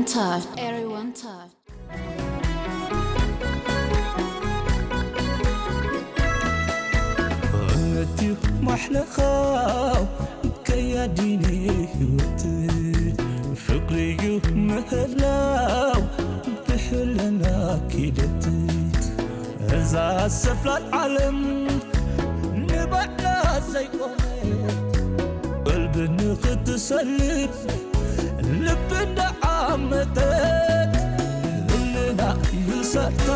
Touch. Area one Touch. እምነትዩ ማሕለኻ ከያዲኒ ህይወት ፍቅርዩ ምህላው ብሕልና ኪደት እዛ ሰፍላል ዓለም ንባዕላ ዘይቆመት ቀልቢ ንኽትሰልብ ልቢ እንዳዓመተት ህልና እዩ ሰርታ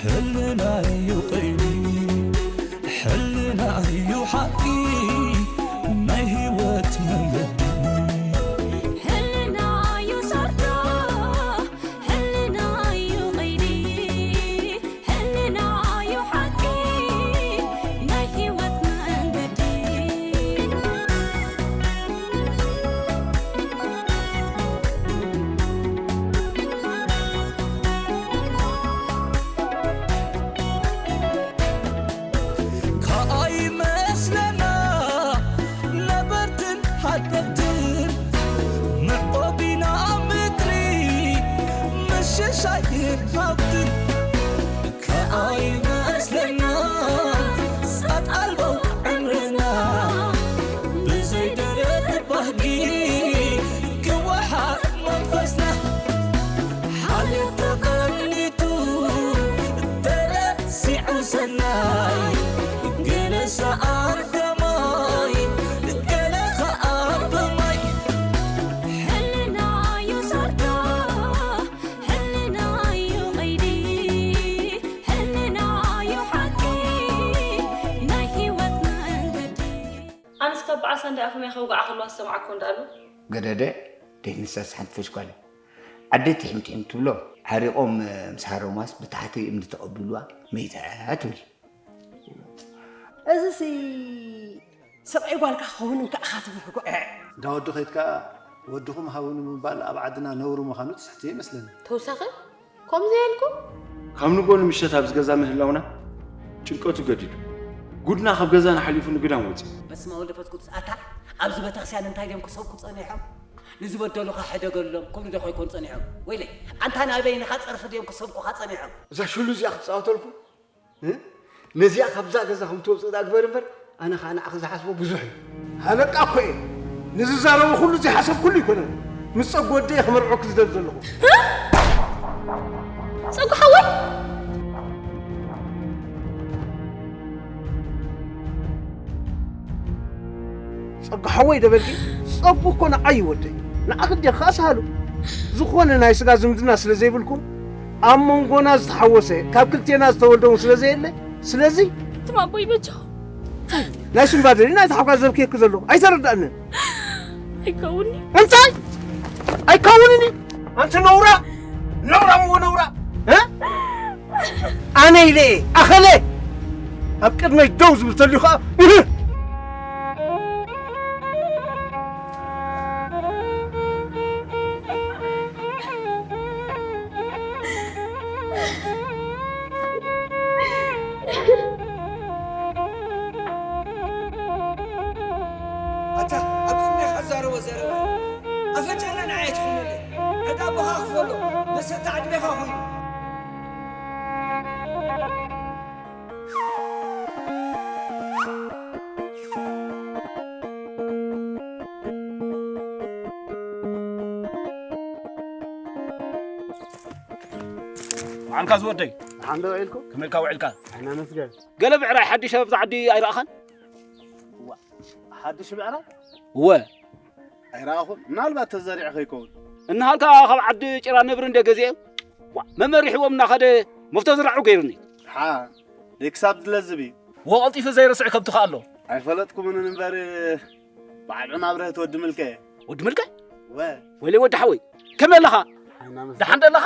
ህልና እዩ ቀይዲ ሕልና እዩ ሓቂ ናይ ህይወት መንገዲ ሕልና እዩ ሰርታ ሕልና እዩ ቀይዲ ሕልና እዩ ሓቂ ናይ ህይወት መንገዲ ከኣይመስለና ነበርትን ሓደግትን ምዕቆቢና ምድሪ ምሽሻይን ሃብትን ከኣይመስለና ጻት ኣልቦ ዕምርና ብዘይ ደረት ባህጊ ክወሓጥ መንፈስና ሓልዮት ተቐኒቱ ተረሲዑ ሰናይ ገለ ሰኣን ከማይ ገለ ኸኣ ብማይ ሕልና እዩ ሰርታ ሕልና እዩ ቀይዲ ሕልና እዩ ሓቂ ናይ ህይወት መንገዲ ኣነስ ካብ በዓል ሳንዳይ ኣፎምያ ከውግዓ ከለዋ ዝሰምዓኮ እንዳኣሉ ገደደ ደይ ንሳስ ሓንቲ ፈሽኳለ ዓዲ ትሕምትሕም ትብሎ ሓሪቖም ምስ ሃረሟስ ብታሕቲ እምኒ ተቐቢልዋ መይታ ትብል እዚሲ ሰብኣይ ጓልካ ክኸውን እንከኣኻ ትብህጎ እንዳ ወዲ ኸይድካ ወድኹም ሃቡኒ ምባል ኣብ ዓድና ነውሪ ምዃኑ ትስሕትዮ ይመስለኒ ተውሳኸ ከምዚ ኢልኩ ካብ ንጎ ንምሸት ኣብዚ ገዛ ምህላውና ጭንቀቱ ገዲዱ ጉድና ካብ ገዛና ሓሊፉ ንግዳም ወፂ በስመ ወልድ ፈስ ቅዱስ ኣታ ኣብዚ ቤተክርስቲያን እንታይ ድዮም ክሰብኩ ጸኒሖም ንዝበደሉኻ ሕደገሎም ክብሉ ዶ ኮይኮን ጸኒሖም ወይለ ኣንታ ናበይንኻ ጸርፊ ድዮም ክሰብኩኻ ጸኒሖም እዛ ሽሉ እዚኣ ክትፃወተልኩ ነዚኣ ካብዛ ገዛ ከም ትወፅእ ዳ ግበር እምበር ኣነ ከዓ ንዓኺ ዝሓስቦ ብዙሕ እዩ ሃለቃ እኮ እየ ንዝዛረቦ ኩሉ ዘይሓሰብኩሉ ይኮነን ምስ ፀጉ ወደየ ክመርዖ ክዝደል ዘለኹ ፀጉ ሓወይ ጸጉ ሓወይ ደበልኪ ጸጉ እኮ ንዓይ ይወደይ ንዓኺ እንዲያ ከዓ ሰሃሉ ዝኾነ ናይ ስጋ ዝምድና ስለ ዘይብልኩም ኣብ መንጎና ዝተሓወሰ ካብ ክልቴና ዝተወልደ እውን ስለ ዘየለ ስለዚ ትማቦይ በጃ ናይ ስምባደሪ ናይ ተሓጓ ዘብክየኪ ዘለኹ ኣይተረዳእንን ኣይከውኒ እንታይ ኣይከውንን እዩ ኣንቲ ነውራ ነውራ ምዎ ነውራ እ? ኣነ ኢለ እየ ኣኸለ ኣብ ቅድመይ ደው ዝብል ተልዩ ከዓ እህ! ኣታ ኣብ ቅድሜኻ ዛረቦ ዘረባ ኣፈጨና ንዓይ ትኹንለይ ዕዳ ኣቦኻ ክፈሎ መሰታ ዕድሜኻ ኮይኑ መዓልካ ዝወደይ ደሓን ዶ ውዒልኩም? ከመይ ኢልካ ውዒልካ? ደሕና መስገን። ገለ ብዕራይ ሓድሽ ኣብዛ ዓዲ ኣይረኣኻን? ሓድሽ ብዕራይ? እወ። ኣይረኣኹን። ምናልባት ተዘሪዑ ከይከውን። እንሃልካ ካብ ዓዲ ጭራ ነብሪ እንደ ገዚኤ ዋ መመሪሕዎም እናኸደ መፍቶ ዝራዑ ገይሩኒ። ሓ ደይ ክሳብ ዝለዝብ እዩ። ወ ቀልጢፉ ዘይርስዕ ከብትኻ ኣሎ። ኣይፈለጥኩምን እምበር በዓል ዑና ብረህት ወዲ ምልከ እየ። ወዲ ምልከ? ወ ወይለይ ወዲ ሓወይ ከመይ ኣለኻ? ደሓን ዶ ኣለኻ?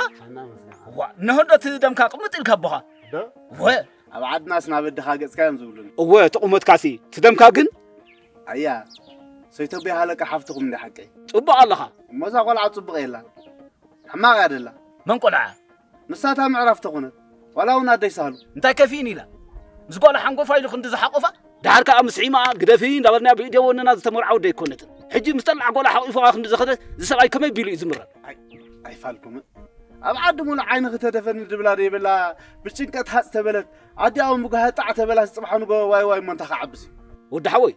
ዋ እነሆ እንዶ እቲ ደምካ ቅምጥ ኢልካ ኣቦኻ። ወ ኣብ ዓድናስ ናብ ኣድኻ ገጽካ እዮም ዝብሉኒ። እወ እቲ ቁመትካሲ እቲ ደምካ ግን ኣያ ሰይተቦይ ሃለቃ ሓፍትኹም እንዲ ሓቀይ። ጽቡቕ ኣለኻ። እሞ እዛ ቆልዓ ጽቡቕ የላን ሕማቕ እያ ደላ። መን ቆልዓ? ንሳታ ምዕራፍ ተኾነት ዋላ እውን ኣደይ ሳህሉ። እንታይ ከፊእን ኢላ ምስ ጓላ ሓንጎፋ ኢሉ ክንዲ ዝሓቆፋ ደሓር ከዓ ምስ ሒማኣ ግደፊ እንዳበልናያ ብኢደ ወነና ዝተመርዓ ወደ ኣይኮነትን ሕጂ ምስ ጠላዕ ጓላ ሓቂፉ ክንዲ ዘኸደ እዚ ሰብኣይ ከመይ ቢሉ እዩ ዝምረር ኣይፋልኩምን። ኣብ ዓዲ ሙሉ ዓይንኺ ተደፈኒ ድብላ ደይብላ፣ ብጭንቀት ሃጽ ተበለት፣ ኣዲኣ እውን ብጓሂ ጣዕ ተበላስ፣ ጽባሕ ንጎ ዋይ ዋይ እሞ እንታይ ክዓብስ እዩ? ወዲ ሓወይ፣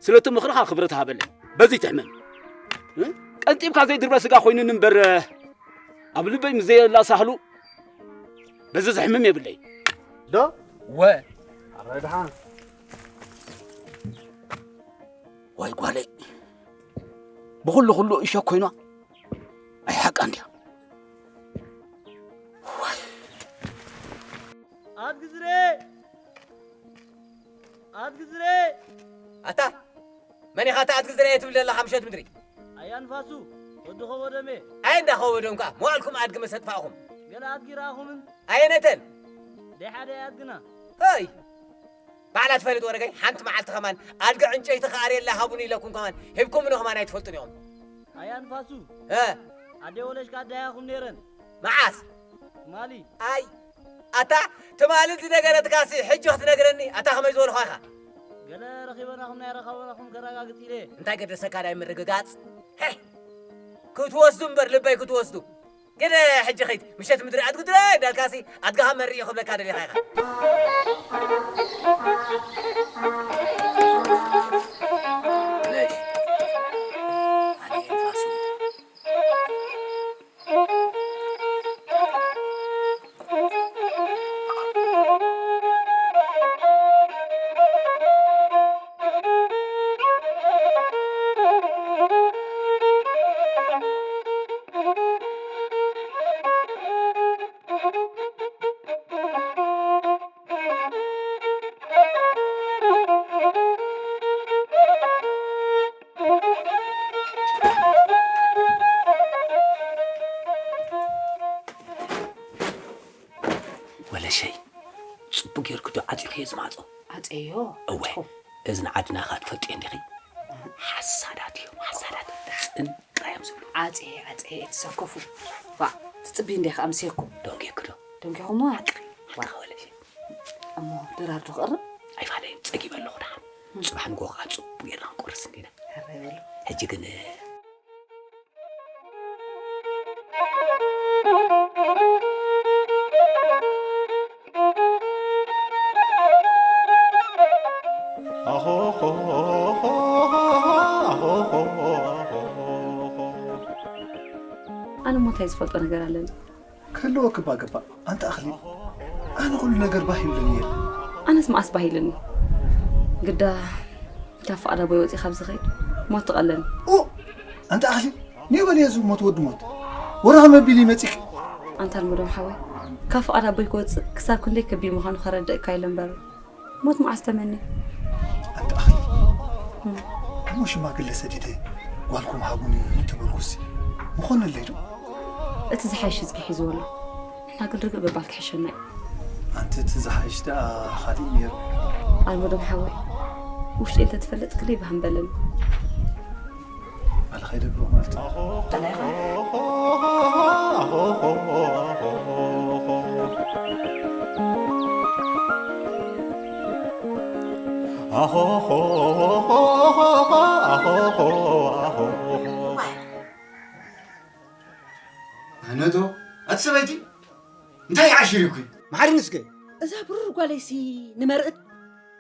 ስለቲ ምኽርኻ ክብረት ሃበለይ። በዚ ትሕመም። እ? ቀንጢብካ ዘይድርበ ስጋ ኮይኑኒ እምበር፣ ኣብ ልበይ ምስ ዘየላ ሳህሉ በዚ ዝሕምም የብለይ። ዶ? ወ። ኣረ ደሓን። ወይ ጓለይ፣ ብኹሉ ኩሉ እሾ ኮይኗ። ኣይ ሓቃ እንድያ። ኣድግዝሬ! ኣድግዝሬ! ኣታ፣ መን ኢኻ ኣታ ኣድግዝሬ ትብል ዘለኻ ምሸት ምድሪ? ኣያ ንፋሱ፣ ወዲ ኸቦዶም እየ። ኣየ እንዳ ኸቦዶም ከኣ፣ መዋእልኩም ኣድጊ መሰጥፋእኹም። ገለ ኣድጊ ረኣኹምን? ኣየነተን? ደይ ሓደ ኣድግና። ሆይ! ባዕላ ትፈልጥ ወረገይ፣ ሓንቲ መዓልቲ ከማን ኣድጊ ዕንጨይቲ ከኣርየላ ሃቡኒ ኢለኩም ከማን ሂብኩምኒ ከማን ኣይትፈልጡን ኢኹም። ኣያ ንፋሱ፣ እ? ኣደ ወለሽ ከኣ ደሃያኹም ነይረን። መዓስ? ትማሊ። ኣይ፣ ኣታ ትማሊ ዝነገረትካሲ ሕጂ ክትነግረኒ? ኣታ ከመይ ዝበልኹ ኢኻ? ገለ ረኺበናኹም ናይ ረኸበናኹም ከረጋግጽ ኢለ። እንታይ ገደሰካ ናይ ምርግጋጽ? ሄ! ክትወስዱ እምበር ልበይ ክትወስዱ። ግደ ሕጂ ኸይድ፣ ምሸት ምድሪ ኣድግድረ እንዳልካሲ ኣድጋኻ መሪኡ ክብለካ ደሊኻ ኢኻ። ነይ። ኣነ ንፋሱ። ወለሸይ፣ ጽቡቅ ጌርኪ ዶ ዓጺኽዮ እዚ ማዕጾ? ዓጽየዮ። እወ፣ ኣጆኹም። እዚ ንዓድናኻ ትፈልጥዮ እንዲኺ? ሓሳዳት እዮም፣ ሓሳዳት። ጽን ጥራይ እዮም ዝብሉ። ዓጽየ፣ ዓጽየ፣ እትሰከፉ። ዋ፣ ትጽቢ እንዲኺ ኣምስየኩም። ደንጊኹ ዶ? ደንጊኹሞ? ሓቅኺ፣ ሓቅኺ ወለሸይ። እሞ ድራር ዶ ክቕርብ? ኣይፋለይን፣ ጸጊበ ኣለኹ ደሓን። እም። ጽባሕ ንግሆ ከዓ ጽቡቅ ጌርና ክንቆርስ እንዲና። ሕራይ በሉ። ሕጂ ግን ኣነ እሞ እንታይ ዝፈልጦ ነገር ኣለኒ? ክህልወኪ እባ ግባእ። ኣንቲ ኣኽሊል፣ ኣነ ኩሉ ነገር ባህ ይብለኒ እየ። ኣነስ መዓስ ባህ ኢሉኒ? ግዳ ካብ ፍቓድ ኣቦይ ወፂእ ካብ ዝኸይድ ሞት ትቐለኒ። ኡ! ኣንቲ ኣኽሊል፣ ኒኡ በልዮ እዚ ሞት ወዲ ሞት። ወረ ከመ ቢሉ ይመፂኪ? ኣንታ ኣልሙዶም ሓወይ፣ ካብ ፍቓድ ኣቦይ ክወፅእ ክሳብ ክንደይ ከቢድ ምዃኑ ከረድእካ ኢለ እምበር፣ ሞት መዓስ ተመንየ? ኣንቲ ኣኽሊል፣ እም። እሞ ሽማግለ ሰዲደ ጓልኩም ሃቡኒ እንተበልኩሲ ምኾነለይ ዶ? እቲ ዝሓይሽ ህዝቢ ሒዝዎ ኣሎ። ንሕና ግን ርግእ ምባል ክሕሸና እዩ። ኣንቲ እቲ ዝሓይሽ ደኣ ኻሊእ ነይሩ። ኣልሙዶም ሓወይ፣ ውሽጢ እንተትፈልጥ ክንደይ ባህ ምበለኒ። ኣነ ከይደ ብሩኽ መዓልቲ። ኣነዶ፣ ኣቲ ሰበይቲ፣ እንታይ ዓሺሩኪ? መሓሪ ንስከ። እዛ ብሩር ጓለይሲ ንመርዕት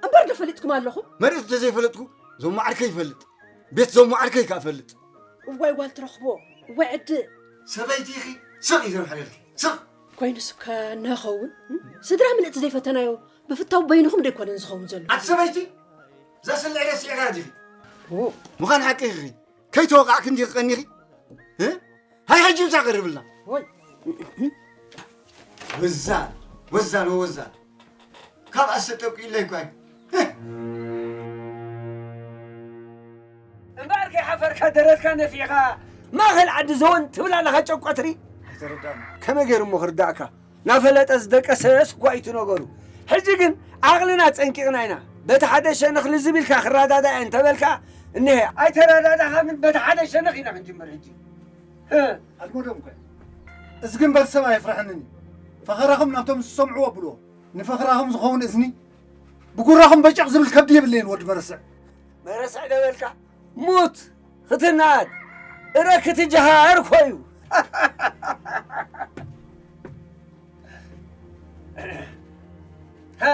እምበር ዶ ፈሊጥኩም ኣለኹም? መርዕት እንተዘይፈለጥኩ፣ ዞም መዓርከይ ይፈልጥ። ቤት ዞም መዓርከይ ከኣ እፈልጥ። እዋይ ጓል ትረኽቦ፣ እዋይ ዕድል። ሰበይቲ ኢኺ፣ ስቕ እዩ ዘርሕለልኪ፣ ስቕ። ኮይኑስ እኳ ንኸውን፣ ስድራ ምልእቲ ዘይፈተናዮ ብፍታው በይንኹም ዶ ኣይኮነን ዝኸውን ዘሎ? ኣቲ ሰበይቲ፣ እዛ ስልዒ ረሲዕካ ዲኺ? ኦ። ምዃን ሓቂ ኢኺ። ከይተወቃዕኪ እንዲኺ ቀኒኺ? እ? ሃይ፣ ሕጂ ምሳ ቀርብልና። ወይ። ወዛል፣ ወዛል፣ ወዛል። ካብ ኣሰጠቁ ኢለይ እኳ እዩ። እምበኣር ከይሓፈርካ ደረትካ ነፊሕኻ ማእኸል ዓዲ ዘወን ትብል ኣለኻ ጨቆትሪ። ኣይተረዳእን። ከመይ ገይሩ እሞ ክርዳእካ? ናፈለጠ ዝደቀሰ ስኳ እዩ እቲ ነገሩ። ሕጂ ግን ዓቕልና ጸንቂቕና ኢና። በቲ ሓደ ሸነኽ ልዝብ ኢልካ ክረዳዳእ እየ እንተበልካ፣ እነሀ ኣይተረዳዳኻን፣ በቲ ሓደ ሸነኽ ኢና ክንጅምር ሕጂ። እ። ኣልሞዶም እኮ እዚ ግንባር ሰብ ኣየፍርሐንን እዩ። ፈኸራኹም ናብቶም ዝሰምዕዎ ኣብልዎ። ንፈኸራኹም ዝኸውን እዝኒ፣ ብጉራኹም በጨቕ ዝብል ከብዲ የብለይን ወዲ መረስዕ። መረስዕ ደበልካ ሙት ክትናድ እረ ክትጀሃር ኮዩ። ሃ!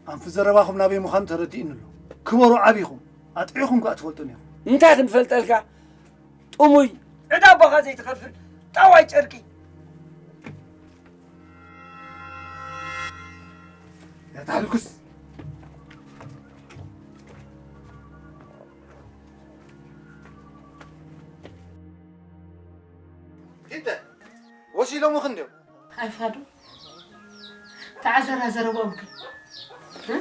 ኣንፊ ዘረባኹም ናበይ ምዃኑ ተረዲእኒ ኣሎ። ክበሩ ዓቢኹም፣ ኣጥዒኹም ከኣ ትፈልጡኒ ኢኹም። እንታይ ክንፈልጠልካ? ጥሙይ፣ ዕዳ ኣቦኻ ዘይትኸፍል፣ ጣዋይ ጨርቂ። ያታ ልኩስ። እንተ ወሲሎምኽ እንዲዮም። ኣይፋዱ፣ ተዓዘራ ዘረቦም ከ? እ?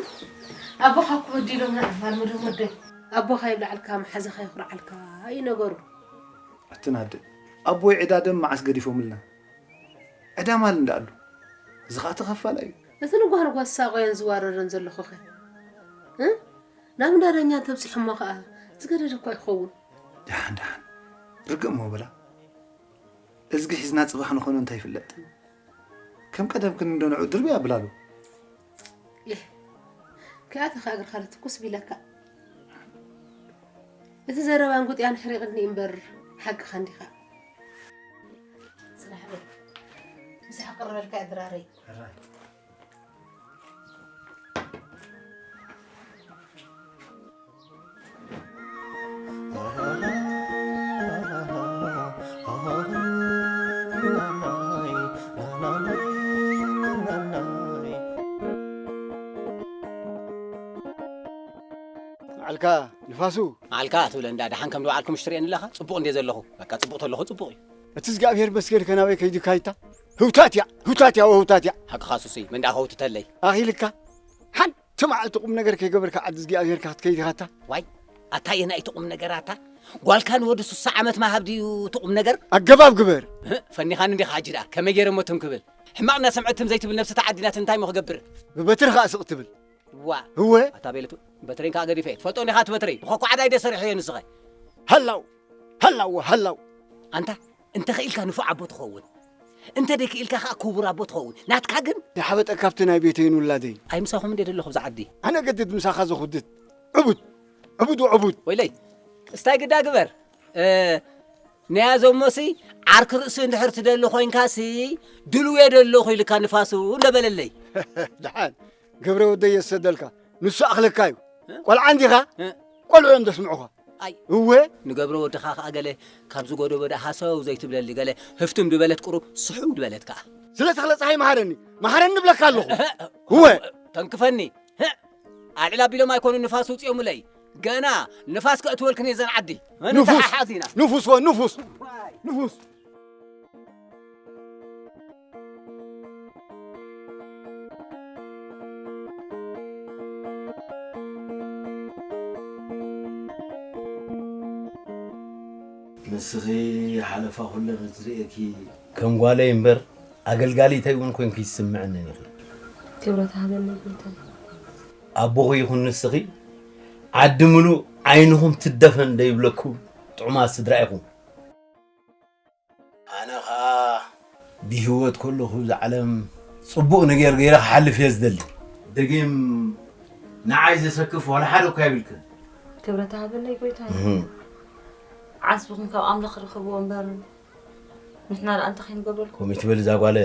ኣቦኻ እኮ በዲሎምና እዮም፣ ኣልመዶም ወደይ። ኣቦኻ ይብልዓልካ፣ መሓዛኻ ይኹርዓልካ እዩ ነገሩ። ኣትን ኣደ፣ ኣቦይ ዕዳ ደም መዓስ ገዲፎምልና? ዕዳ ማል እንዳኣሉ፣ እዚ ኸኣ ተኸፋላይ እዩ። እቲ ንጓህ ንጓህ ዝሳቐዮን ዝዋረረን ዘለኹ ኸ? እ? ናብ እንዳዳኛ እንተብጺሖሞ ኸኣ ዝገደደ እኳ ይኸውን። ደሓን፣ ደሓን። ርግእ እሞ በላ። እዝጊ ሒዝና ጽባሕ ንኾኖ እንታይ ይፍለጥ? ከም ቀደምክን እንዶ ንዑ ድርብያ ብላሉ። ይህ፣ ከኣ ተኻ እግርኻ ትኩስ ቢለካ። እቲ ዘረባን ጉጥያን ሕሪቕኒ እምበር ሓቅኻ እንዲኻ። ጽናሕ በል። ምሳሕ ቅርበልካ እያ ድራረይ። መዓልካ ንፋሱ። መዓልካ ትብል እንዳ ደሓን ከም ዝወዓልኩም ሽትርእየኒ ኣለኻ? ጽቡቕ እንድየ ዘለኹ። በቃ ጽቡቕ ተለኹ ጽቡቕ እዩ። እቲ እግዚኣብሔር መስገን ከናበይ ከይድካ ይታ? ህውታት እያ፣ ህውታት እያ፣ ወ ህውታት እያ። ሓቅኻ ሱሲ፣ መንዳ ከውትተለይ። ኣኺልካ? ሓንቲ መዓልቲ ቁም ነገር ከይገበርካ ዓዲ እግዚኣብሔርካ ክትከይድ ኢኻታ? ዋይ፣ ኣታ የናይቲ ቁም ነገራታ? ጓልካ ንወዲ ሱሳ ዓመት ምሃብ ድዩ እቲ ቁም ነገር? ኣገባብ ግበር። እህ፣ ፈኒኻኒ እንዲኻ ሕጂ ደኣ። ከመይ ገይረ እሞ ትም ክብል? ሕማቕ እናሰምዐት ትም ዘይትብል ነብሲ ተዓዲናት እንታይ እሞ ክገብር? ብበትሪ ኸኣ ስቕ ትብል። ዋ። እወ። ኣታ ቤለቱ፣ በትረይን ከኣ ገዲፈ። ትፈልጦ እንዲኻ እቲ በትረይ? ብኸኳዕዳ ኢደ ሰሪሐዮ ንስኸ። ሃላው፣ ሃላው፣ ሃላው። ኣንታ፣ እንተ ኽኢልካ ንፉዕ ኣቦ ትኸውን። እንተ ደይክኢልካ ኸኣ ክቡር ኣቦ ትኸውን። ናትካ ግን? ዝሓበጠ ካብቲ ናይ ቤተይን ውላደይን። ኣይ ምሳኹም እንደ ደለኹ ብዛ ዓዲ። ኣነ ገድድ ምሳኻ ዘኹድድ። ዕቡድ፣ ዕቡድ ወዕቡድ። ወይለይ፣ እስታይ ግዳ ግበር። እ፣ ነያዞሞሲ ዓርኪ ርእሲ እንድሕር ትደሊ ኮይንካሲ፣ ድልው እየ ደለኹ ኢልካ ንፋሱ እንደ በለለይ። ደሓን፣ ገብረ ወደይ የሰደልካ። ንሱ ኣኽለካ እዩ። እ? ቆልዓ እንዲኻ? እ? ቆልዑ እዮም ዘስምዑኻ። ኣይ። እወ። ንገብረ ወድኻ ኸኣ ገለ ካብዚ ጎደቦ ደኣ ሃሰው ዘይትብለሊ፣ ገለ ህፍትም ድበለት ቁሩብ ስሕው ድበለት ከኣ። ስለ ተኽለ ጸሃይ መሃረኒ፣ መሃረኒ እብለካ ኣለኹ። እወ። ተንክፈኒ። ህእ! ኣልዕል ኣቢሎም ኣይኮኑን ንፋስ ውጽኦምለይ። ገና ንፋስ ከእትወልክን እየ ዘን ዓዲ። ንፉስ፣ ንተሓሓዝ ኢና። ንፉስ ወ-፣ ንፉስ። ዋይ። ንፉስ። ንስኺ ሓለፋ ኩለን ዝርእየኪ ከም ጓለይ እምበር ኣገልጋሊተይ እውን ኮንኪ ይስምዐንን ኢኺ። ክብረት ሃበኒ ጎይታይ። ኣቦኹ ይኹን ንስኺ ዓዲ ምሉእ ዓይንኹም ትደፈን ደይብለኩም ጥዑማት ስድራ ኢኹም። ኣነ ኸኣ ብህይወት ከለኹ እዛ ዓለም ጽቡቕ ነገር ገይረ ክሓልፍ እየ ዝደሊ። ደጊም ንዓይ ዘሰክፍ ዋላ ሓደ እኳ የብልክን። ክብረት ሃበለይ ጎይታይ። እህ። ዓስብኹም ካብ ኣምላኽ ርኸብዎ እምበር ንሕና ደኣ እንታይ ክንገብረልኩም? ከምኡ ትበል እዛ ጓለ።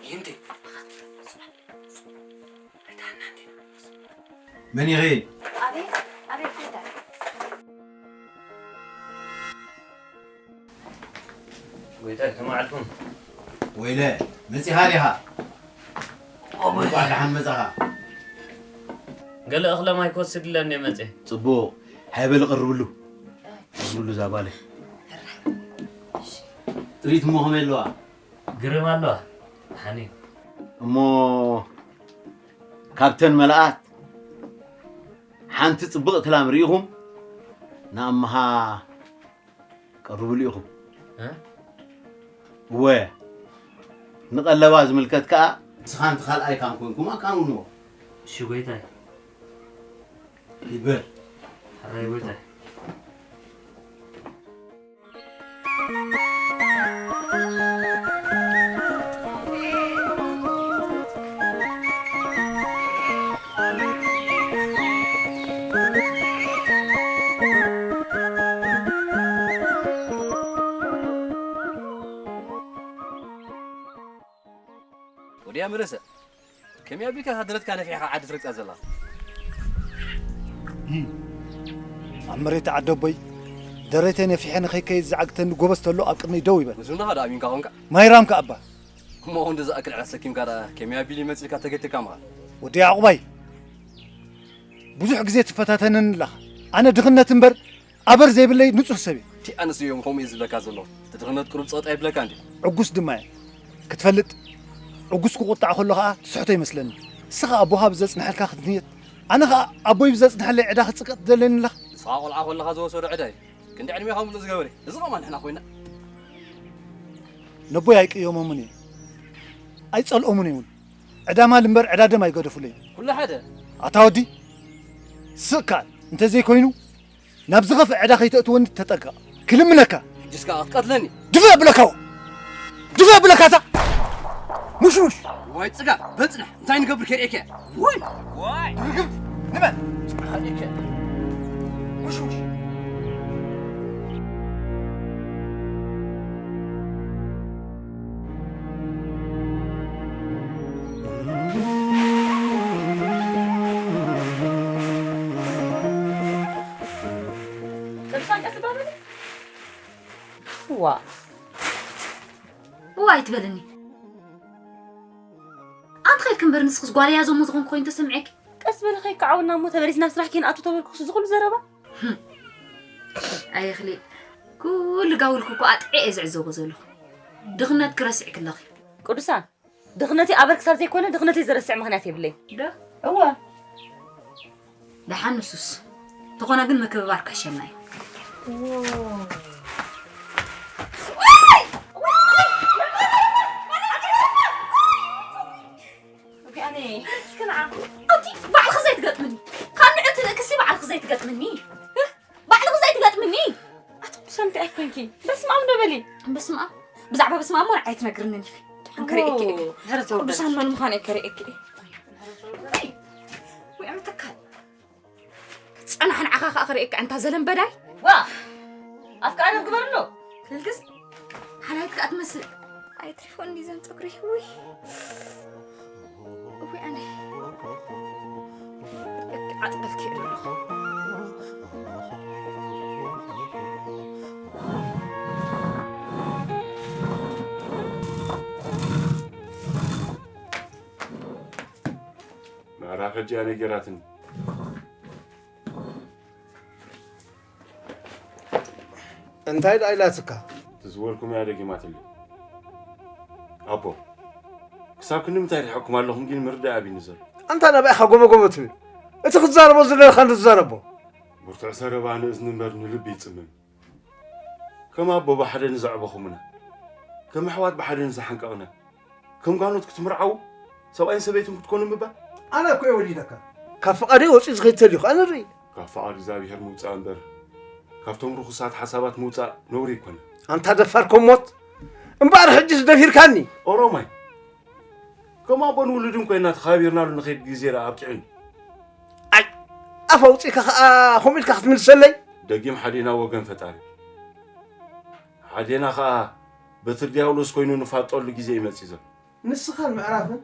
ይህንቲ። መን ኢኺ? ኣቤት፣ ኣቤት፣ እንታይ? ጎይታይ፣ ከመይ ዓልኩም? ወይለ፣ መጺኻ ዲኻ? ኦቦይ። እንቋዕ ደሓን መጻኻ። ገለ እኽለ ማይ ክወስድለን እየ መጽየ። ጽቡቕ። ሃይ በሊ ቅርብሉ። ቅርብሉ እዛ ጓለይ። ጥሪት እሞ ከመይ ኣለዋ? ግርም ኣለዋ። ሓኒ። እሞ ካብተን መላኣት ሓንቲ ጽብቕቲ ላም ርኢኹም ንኣምሃ ቀርብሉ ኢኹም። እ? እወ፣ ንቐለባ ዝምልከት ከኣ ንስኻን እቲ ካልኣይካን ኮንኩም ኣቃንውንዎ። እሺ ጎይታይ። ይበል። ሕራይ ጎይታይ። ያ መለሰ፣ ከመይ ኣቢልካ እታ ደረትካ ነፊሕኻ ዓዲ ትረግጻ ዘላ? ኣብ መሬት ዓደቦይ ደረተይ ነፊሐ ንኸይከይድ ዝዓግተኒ ጎበዝ ተሎ ኣብ ቅድመይ ደው ይበል። ንሱ እንዳኻ ደኣ ኣሚንካ ኾንካ? ማይራም ከኣ እባ። እሞ ኣሁን ዝኣክል ዕዳ ሰኪምካ ደኣ ከመይ ኣቢሉ ይመጽእካ ተገትካ መኻን? ወዲ ያዕቁባይ፣ ብዙሕ ግዜ ትፈታተነኒ ኣለኻ። ኣነ ድኽነት እምበር ኣበር ዘይብለይ ንጹህ ሰብ እየ። እቲ ኣነስ እዮም ከምኡ እየ ዝብለካ ዘለኹ። እቲ ድኽነት ቁሩብ ጸቕጣ ይብለካ እንዲ። ዕጉስ ድማ እየ። ክትፈልጥ፣ ዕጉስ ክቑጣዕ ከሎ ኸኣ ትስሕቶ ይመስለኒ። ንስኻ ኣቦኻ ብዘጽንሐልካ ክትንየት፣ ኣነ ኸኣ ኣቦይ ብዘጽንሐለይ ዕዳ ክጽቀጥ ትደልየኒ ኣለኻ? ንስኻ ቆልዓ ከለኻ ዝወሰዶ ዕዳ እዩ። ክንዲ ዕድሜኻ ምሉእ ዝገበረ። እዚ ኸማ ንሕና ኮይና። ነቦይ ኣይቅየሞምን እየ። ኣይጸልኦምን እውን። ዕዳ ማል እምበር ዕዳ ደም ኣይገደፉለይ። ኩሉ ሓደ። ኣታ ወዲ፣ ስቕ ከኣል። እንተዘይኮይኑ፣ ናብ ዝኸፍእ ዕዳ ከይተእትወኒ ተጠንቀቕ። ክልምነካ። ሕጅስ ከኣ ክትቀትለኒ። ድፍእ ብለካ። ድፍእ ብለካ እታ። ሙሽሙሽ። ዋይ ጽጋ፣ በጽናሕ። እንታይ ንገብር ከርእየካ። ዋይ። ዋይ። ርግም። ንበል። ከርእየካ። ሙሽሙሽ። ቅዱሳን ቀስ በሉ። ዋ። እዋ ኣይትበልኒ። ኣንቲ ኸይድኪ እምበር ንስኽስ ጓል እያ ዞሞ ዝኾንኩ ኮይኑ ተሰምዔኪ። ቀስ በሊ ኸይከዓውና እሞ ተመሊስ ናብ ስራሕ ከይንኣቱ ተበልኩ እዚ ኩሉ ዘረባ። ኣየ ክሊል፣ ኩሉ ጋውልኪ እኮ ኣጥዕየ እየ ዝዕዘቦ ዘለኹ። ድኽነትኪ ረሲዕኪ ኣለኺ። ቅዱሳን፣ ድኽነተይ ኣበር ክሳብ ዘይኮነ ድኽነተይ ዘረስዕ ምኽንያት የብለይን። ዶ? እወ። ደሓን ንሱስ። እንተኾነ ግን ምክብባር ክሕሸና እዩ። ኣቲ ባዕልኺ ዘይትገጥምኒ። ካብ ንዕቲ ንእክሲ ባዕልኺ ዘይትገጥምኒ። ባዕልኺ ዘይትገጥምኒ። ኣቲ ቅዱሳን እንታይ ኣይኮንኪ? በስመ ኣብ ዶ በሊ። በስመ ኣብ። ብዛዕባ በስመ ኣብ እሞ ንዓይ ትነግርንን ኢኺ። ደሓን ከርእየኪ እየ። ኦ፣ ድሕሪ ተወለድኪ። ቅዱሳን መን ምዃነይ ከርእየኪ እየ። ወይ ኣነ ተካል። ጸናሕ ንዓኻ ከኣ ከርእየካ ኣንታ ዘለምበዳይ። ዋ! ኣፍካ ኣደብ ግበርሎ። ክልግስ ሓላይት ከኣ ትመስል። ኣይትሪፎ እንዲ ዘን ጸጉሪ። ውይ። ውይ ኣነ። ዓጥቀልኪ ኣለኹ። ምዕራፍ ሕጂ ኣነ ጌራትኒ። እንታይ ደኣ ኢላትካ? እቲ ዝበልኩም እያ ደጊማትለይ። ኣቦ፣ ክሳብ ክንዲ ምንታይ ርሒቕኩም ኣለኹም ግን ምርዳእ ኣቢኒ ዘሎ። ኣንታ ናባይ ኢኻ ጎበጎበ ትብል? እቲ ክትዛረቦ ዝደለኻ እንዶ ትዛረቦ። ብርቱዕ ዘረባ ንእዝኒ እምበር ንልቢ ይጽምም። ከም ኣቦ ብሓደ ንዘዕበኹምና፣ ከም ኣሕዋት ብሓደ ንዝሓንቀቕና፣ ከም ጋኖት ክትምርዓዉ፣ ሰብኣይን ሰበይትን ክትኮኑ ምባል? ኣነ እኮ እየ ወሊደካ። ካብ ፍቓደይ ወጺኡ ዝኸይድ ተልዩኻ ኣነ ርኢ። ካብ ፍቓድ እግዚኣብሔር ምውጻእ እምበር፣ ካብቶም ርኹሳት ሓሳባት ምውጻእ ነውሪ ኣይኮነን። ኣንታ ደፋር ኮሞት፣ እምበኣር ሕጅስ ደፊርካኒ። ኦሮማይ፣ ከም ኣቦን ውሉድን ኮይና ተኸባቢርናሉ ንኸይድ ግዜ ደኣ ኣብቂዑ። ኣይ፣ ኣፍ ኣውጺእካ ኸኣ ከምኡ ኢልካ ክትምልሰለይ? ደጊም ሓዴና ወገን ፈጣሪ። ሓዴና ኸኣ በትሪ ዲያብሎስ ኮይኑ ንፋጠሉ ግዜ እዩ መጺኡ ዘሎ። ንስኻን ምዕራፍን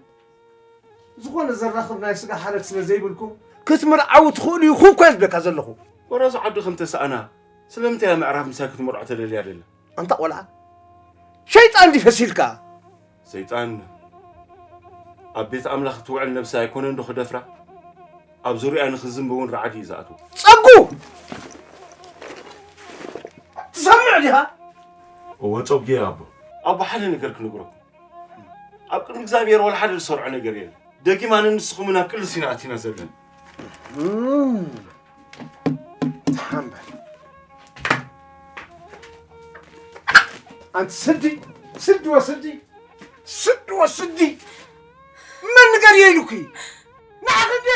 ዝኾነ ዘራኽብ ናይ ስጋ ሓረግ ስለ ዘይብልኩም ክትምርዓዉ ትኽእሉ ኢኹም እኮ እየ ዝብለካ ዘለኹ። ጎረዝ ዓዱ ከም ተሰኣና ስለምንታይ እያ ምዕራፍ ምሳይ ክትምርዖ ተደልያ ደላ? ኣንታ ቆልዓ፣ ሸይጣን ድዩ ፈሲልካ? ሰይጣን ኣብ ቤት ኣምላኽ እትውዕል ነብሲ ኣይኮነን ዶ ክደፍራ? ኣብ ዙርያ ንኽዝንቢ እውን ራዕዲ እዩ ዝኣትዎ። ጸጉ! ትሰምዕ ዲኻ? እወ ጸጉ እየ ኣቦ። ኣቦ ሓደ ነገር ክነግረኩም። ኣብ ቅድሚ እግዚኣብሔር ወላ ሓደ ዝሰርዖ ነገር የለን። ደጊም ኣነ ንስኹምን ኣብ ቅልስ ኢና ኣቲና ዘለና። እም። ተሓንበል። ኣንቲ ስዲ፣ ስዲ ወስዲ፣ ስዲ ወስዲ። መን ንገር ኢሉኪ? ንዓኺ እንዴ?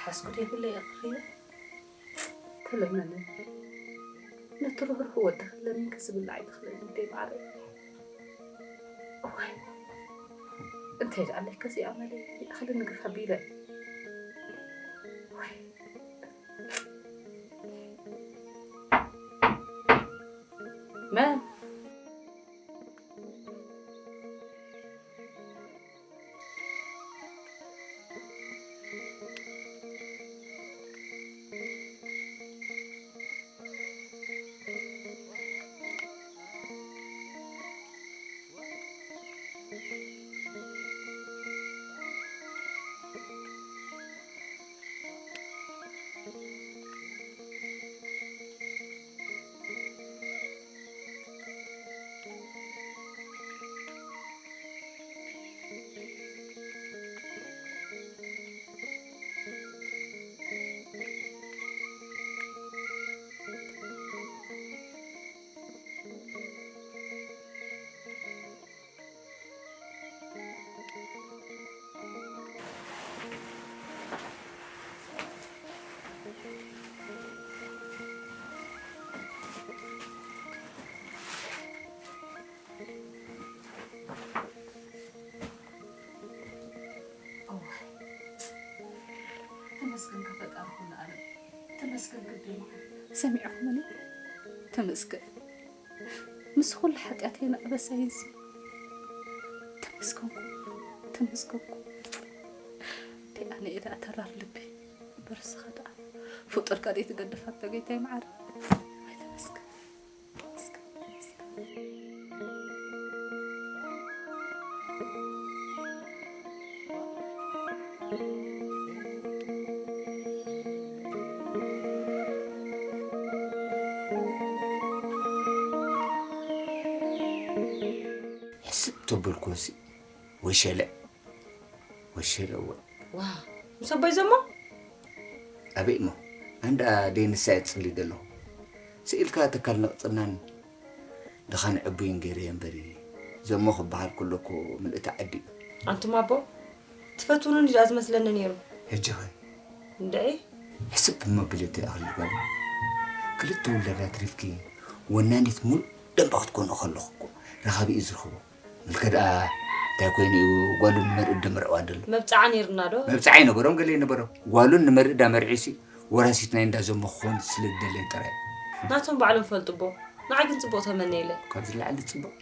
ኣስኩት የብለይ ኣኽሪበ ተለመነ። ነቲ ርህሩህ ወድኺ ለሚንኪ ዝብላዕ ኣይትኽእልን እንዴ ማዕረ። እዋይ፣ እንታይ ደኣ ኣለካ እዚኣ መለ እኽሊ ንግፍ ኣቢለ። እዋይ። መን? እዋይ፣ ተመስገን ፈጣሪ ኩሉ ዓለም፣ ተመስገን ግደይ መዓል። ሰሚዕኹምኒ? ተመስገን። ምስ ኩሉ ሓጢኣተይን ኣበሳይንሲ ተመስገንኩ፣ ተመስገንኩ። ደይ ኣነ እየ ደኣ ተራር ልቢ፣ እምበር እስኻ ደኣ ፍጡርካ ደይ ትገድፍ ኣቶ ጌታይ መዓር። ኣይ ተመስገን፣ ተመስገን፣ ተመስገን። ሕስብ ተበልኩሲ፣ ወሸለ፣ ወሸለ፣ እወ። ዋ፣ ምስ ኣቦይ ዘሞ? ኣበይ እሞ? ኣንዳ ደይ ንሳ እየ ጽሊ ዘለኹ። ስኢልካ ተካል ነቕጽናን ድኻን ዕቡይን ገይረ እየ እምበሪ፣ ዘሞ ክበሃል ከሎ እኮ ምልእቲ ዓዲ እዩ። ኣንቱም ኣቦ፣ ትፈትውኒ እንዲ ደኣ ዝመስለኒ ነይሩ። ሕጂ ኸ? እንድዒ? ሕስብ እሞ ብለቲ ኣኽሊ ጓል። ክልተ ውላድ ኣትሪፍኪ፣ ወናኒት ሙሉእ ደንበ ክትኮኒ ከለኹ እኮ ረኻቢ እዩ ዝረኽቦ። ምልከ ደኣ እንታይ ኮይኑ እዩ ጓሉ ንመርእ ደመርዕዋ ደሎ? መብጽዓ ነይርና ዶ? መብጽዓ ኣይነበሮም፣ ገለ ኣይነበሮም። ጓሉ ንመርእ ዳ መርዒሲ ወራሲት ናይ እንዳ ዘሞ ክኾን ስለ ዝደለየ ጥራይ። ናቶም ባዕሎም ፈልጡ ኣቦ። ንዓይ ግን ጽቡቕ ተመነየለይ። ካብ ዝለዓለ ጽቡቕ።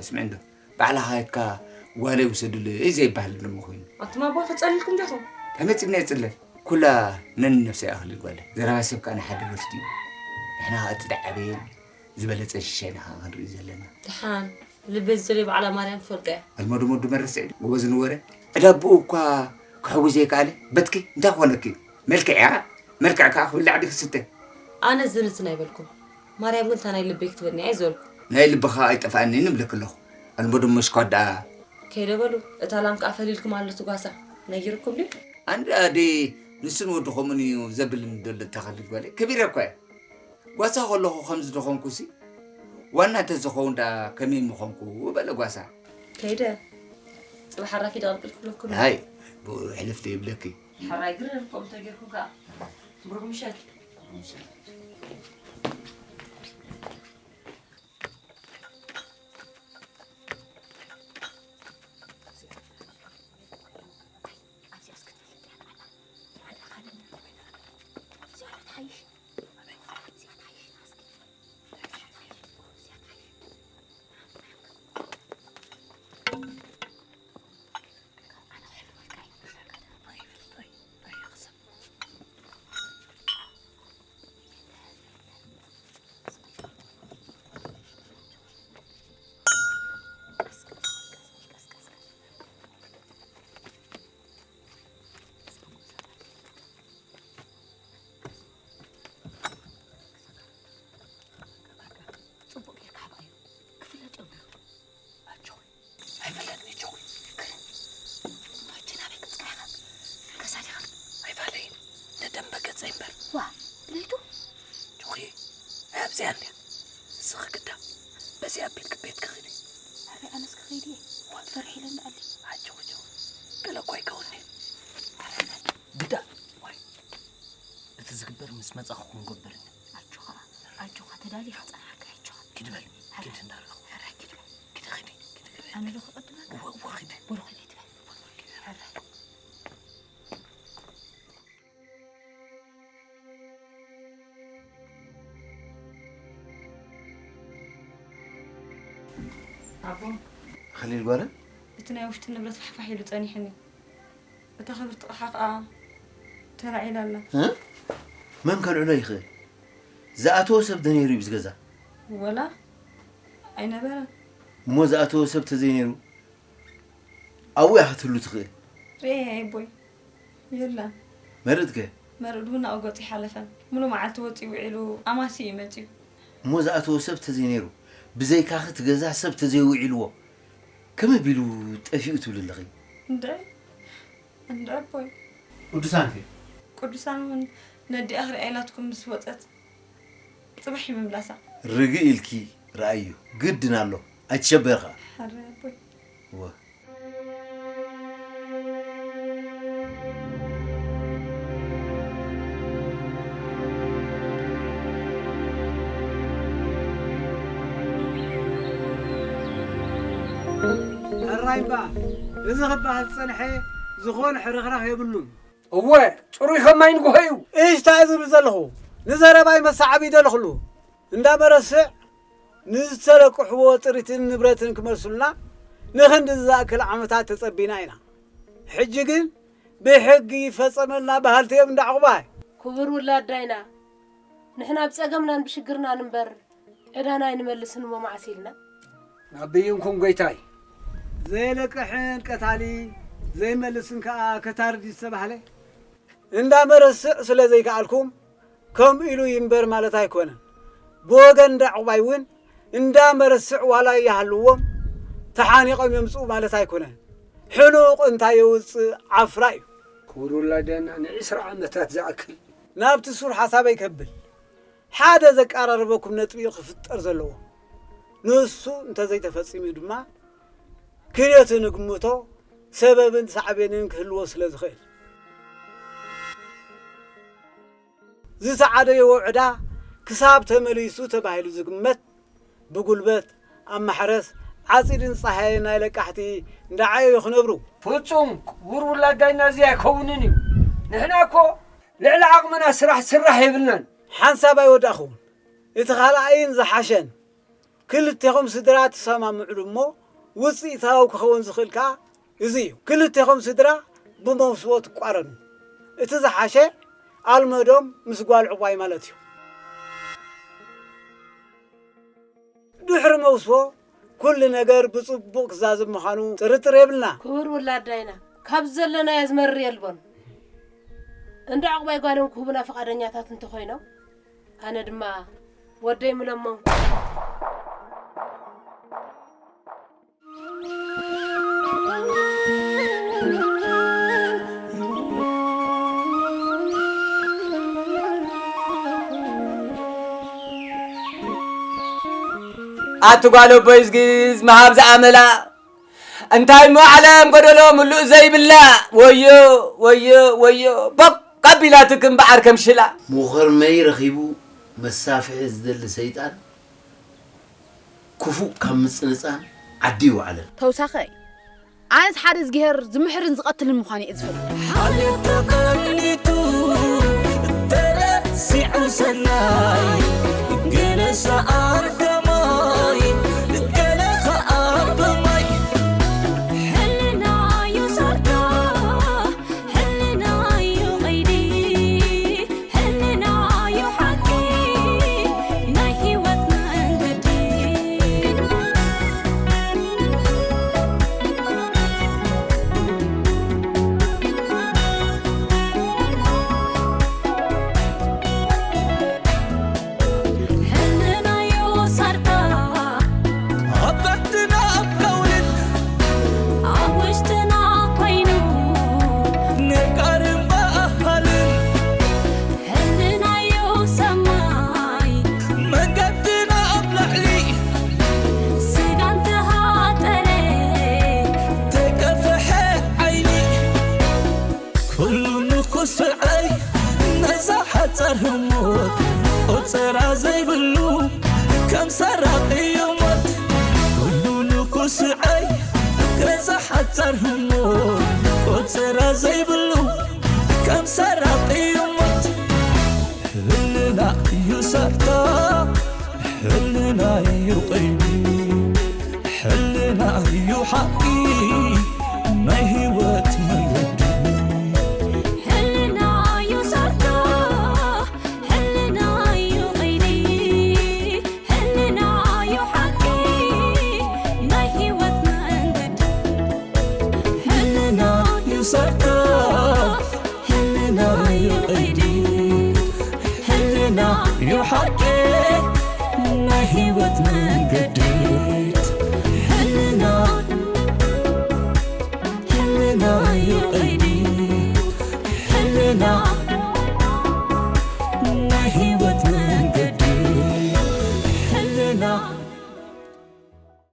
ኣስምዕ እንዶ፣ ባዕልኻ ኸድካ ጓለይ ውሰዱለይ ዘይበሃል ደሞ ኮይኑ። ኣቱም ኣቦ ተጸሊልኩም ዲኹም? ተመጺና ይጽለል። ኩላ ነንነብሳ ይኣኽል ጓለይ። ዘረባ ሰብ ከኣ ንሓደ ረፍቲ እዩ። ንሕና ኸኣ እቲ ደዓበየን ዝበለጸ ሽሻይና ኸኣ ክንርኢ ዘለና። ደሓን፣ ልበይ ዝደልዮ ባዕላ ማርያም ትፈልጦ እያ። ኣልመዱ መዱ መረስዕ ጎበዝ ንወረ። ዕዳብኡ እኳ ክሕዊ ዘይከኣለ፣ በትኪ እንታይ ኮነኪ? መልክዕ እያ፣ መልክዕ ከኣ ክብላዕ ድዩ ክስተ? ኣነ ዝንትን ኣይበልኩን። ማርያም ግን እታ ናይ ልበይ ክትበኒ እያ ዝበልኩ። ናይ ልብኻ ኣይጠፍኣንን እብለኪ ኣለኹ። ኣልመዱ መሽኳ ደኣ። ከይደ በሉ፣ እታ ላም ከኣ ፈሊልኩም ኣሎ ትጓሳ። ነጊርኩም ድዩ? ኣንዳ ኣደይ ንሱን ወዲ ከምኡን እዩ ዘብልን ደሎ ተኸልል ጓለይ። ከቢረ እኳ እየ። ጓሳ ከለኹ ከምዚ ደኾንኩሲ፣ ዋና ተዝኸውን ደኣ ከመይ ምኾንኩ በለ ጓሳ። ከይደ ጽባሕ ኣራኪ ደቐልቅል ክብለኩም። ኣይ፣ ብኡ ሕልፍ ዘይብለኪ። ሕራይ ግርም ከምኡ ተጌርኩም ከኣ። ብሩኽ ምሸት። ጽቡቕ ጌርካ ሓባዩ ክፍለጥ እዮም ነይሩ። ኣጆኺ፣ ኣይፈለጥን እየ ጆኺ። ሕጂ ናበይ ክጽጋዕኻ? ገዛ ዲኻ? ኣይፋለይን። ንደንበ ገጸይ እምበር። ዋ፣ ብለይቱ? ጆኺ፣ ኣብዚኣ እንድያ። ንስኺ ግዳ በዚ ኣቢልኪ ቤትኪ ኺዲ። ኣረ፣ ኣነስ ክኸይድ እየ። ዋ። ትፈርሒ ኢለ እንዳኣሊ። ኣጆኺ ጆኺ፣ ገለ እኮ ኣይከውንን። ኣረ፣ ግዳ። ዋይ። ምስ መጻኹ ክንገብር። ኣጆኻ፣ ኣጆኻ፣ ተዳሊ ክጸንሓካ ኣጆኻ። ኪድ በል፣ ኪድ እንዳለኹ። ሕራይ ኪድ በል። ኪድ ኺድ፣ ኪድ ኺድ። ኣነ ዶ ክቕድመካ? እወ፣ እወ፣ ኪድ። ብሩኽ ኢለ ትበል። ሕራይ። ኣቦ፣ ኸሊል ጓለ? እቲ ናይ ውሽጢ ንብረት ፋሕፋሕ ኢሉ ጸኒሕኒ። እታ ክብርቲ ኣቕሓ ኸኣ ተላዒላ ኣላ። እ? መን ከልዕሎ ይኽእል? ዝኣተወ ሰብ ዶ ነይሩ እዩ ብዚ ገዛ? ወላ ኣይነበረን። እሞ ዝኣተወ ሰብ ተዘይነይሩ ኣብኡ እያ ክትህሉ ትኽእል። ርኤ ኣቦይ፣ የላን። መርድ ከ? መርድ እውን ናብኡ ገጹ ኣይሓለፈን። ሙሉእ መዓልቲ ወጺኡ ውዒሉ ኣማስዩ እዩ መጺኡ። እሞ ዝኣተወ ሰብ ተዘይነይሩ፣ ብዘይካኺ እቲ ገዛ ሰብ ተዘይውዒልዎ፣ ከመይ ቢሉ ጠፊኡ ትብሊ ኣለኺ? እንድዒ፣ እንድዒ ኣቦይ። ቅዱሳን ከ? ቅዱሳን እውን ነዲኣ ክሪኣ ኢላትኩም ምስ ወጸት ጽባሕ እዩ ምምላሳ። ርግእ ኢልኪ ረኣዩ፣ ግድን ኣሎ፣ ኣይትሸበሪ ኸኣ። ሓራይ ኣቦይ። እወ። ሕራይ እምበኣር፣ እዚ ክበሃል ዝጸንሐ ዝኾነ ሕርኽራኽ የብሉን። እወ፣ ጽሩይ ከም ማይ ንግሆ እዩ። እሽ፣ እንታይ ዝብል ዘለኹ? ንዘረባይ መሰዓቢ ይደለኽሉ። እንዳ መረስዕ ንዝተለቅሕዎ ጥሪትን ንብረትን ክመልሱልና ንኽንዲ ዝኣክል ዓመታት ተጸቢና ኢና። ሕጂ ግን ብሕጊ ይፈጸመልና በሃልቲ እዮም እንዳ ዕቑባይ። ክቡር ውላድ ዳይና፣ ንሕና ብጸገምናን ብሽግርናን እምበር ዕዳና ኣይንመልስን እሞ መዓስ ኢልና? ናብይንኩም ጎይታይ። ዘይለቅሕን ቀታሊ ዘይመልስን ከኣ ከታርድ ዝተባህለ። እንዳ መረስዕ ስለ ዘይከኣልኩም ከምኡ ኢሉ ይንበር ማለት ኣይኮነን። ብወገን እንዳ ዕቑባይ እውን እንዳ መረስዕ ዋላ ይሃልዎም ተሓኒቖም የምጽኡ ማለት ኣይኮነን። ሕኑቕ እንታይ የውጽእ ዓፍራ እዩ። ክቡር ውላደና ንዕስራ ዓመታት ዝኣክል ናብቲ ሱር ሓሳበይ ከብል ሓደ ዘቀራርበኩም ነጥቢ እዩ ክፍጠር ዘለዎ። ንሱ እንተዘይተፈጺሙ ድማ ክንዮት ንግምቶ ሰበብን ሳዕቤንን ክህልዎ ስለ ዝኽእል። ዝተዓደይዎ ዕዳ ክሳብ ተመሊሱ ተባሂሉ ዝግመት ብጉልበት ኣብ ማሕረስ ዓጺድን ጸሃየን ናይ ለቃሕቲ እንዳዓየዩ ክነብሩ። ፍጹም ክቡር ውላድ ዳይና እዚ ኣይከውንን እዩ። ንሕና እኮ ልዕሊ ዓቕምና ስራሕ ስራሕ የብልናን። ሓንሳብ ኣይወዳእኹውን። እቲ ካልኣይን ዝሓሸን ክልቴኹም ስድራ ትሰማምዕሉ እሞ ውጽኢታዊ ክኸውን ዝኽእል ከኣ እዚ እዩ። ክልቴኹም ስድራ ብመውስቦ ትቋረኑ። እቲ ዝሓሸ ኣልመዶም ምስ ጓል ዕቋይ ማለት እዩ። ድሕሪ መውስቦ ኩሉ ነገር ብጽቡቕ ክዛዝም ምዃኑ ጥርጥር የብልና። ክቡር ውላድ ዳይና፣ ካብ ዘለናዮ ዝመርር የልቦን። እንዳ ዕቑባይ ጓሎም ክህቡና ፍቓደኛታት እንተኾይኖም፣ ኣነ ድማ ወደይ ምለመንኩ። ኣቲ ጓል ኣቦይ ዝግዝ መሃብ ዝኣመላ፣ እንታይ እሞ ዓለም ጎደሎ ምሉእ ዘይብላ፣ ወዮ፣ ወዮ፣ ወዮ፣ ቦቅ ኣቢላትኪ እምበኣር ከም ሽላ። መኾርመይ ረኺቡ መሳፍሒ ዝደሊ ሰይጣን፣ ክፉእ ካብ ምጽንጻን ዓዲ ይውዓለን። ተውሳኸ፣ ኣነስ ሓደ እዝግሄር ዝምሕርን ዝቐትልን ምዃኑ እየ ዝፈልጥ። ሓልዮት ተቐኒቱ ተረሲዑ ሰናይ፣ ገለ ሰኣር ከማይ፣ ገለ ኸኣ ብማይ። ሕልናዩ ሰርዶ፣ ሕልናዩ ቐይዲ፣ ሕልናዩ ሓቂ ናይ ህይወት መንገዲ። ሕልናዩ ቆጸራ ዘይብሉ ከም ሰራቂ እዩ ሞት። ኩሉ ንኩስዐይ ገዛ ሓጻር ህሞት። ቆጸራ ዘይብሉ ከም ሰራቂ እዩ ሞት። ሕልና እዩ ሰርታ፣ ሕልና እዩ ቀይዲ። ሕልና እዩ ሓቂ ናይ ህይወት መንገዲ። ሕልና እዩ ሰርታ፣ ሕልና እዩ ቀይዲ። ሕልና እዩ ሓቂ ናይ ህይወት መንገዲ። ሕልና እዩ ሰርታ፣ ሕልና እዩ ቀይዲ። ሕልና እዩ ሓቂ ናይ ህይወት መንገዲ። ሕልና፣ ሕልና እዩ ቀይዲ። ሕልና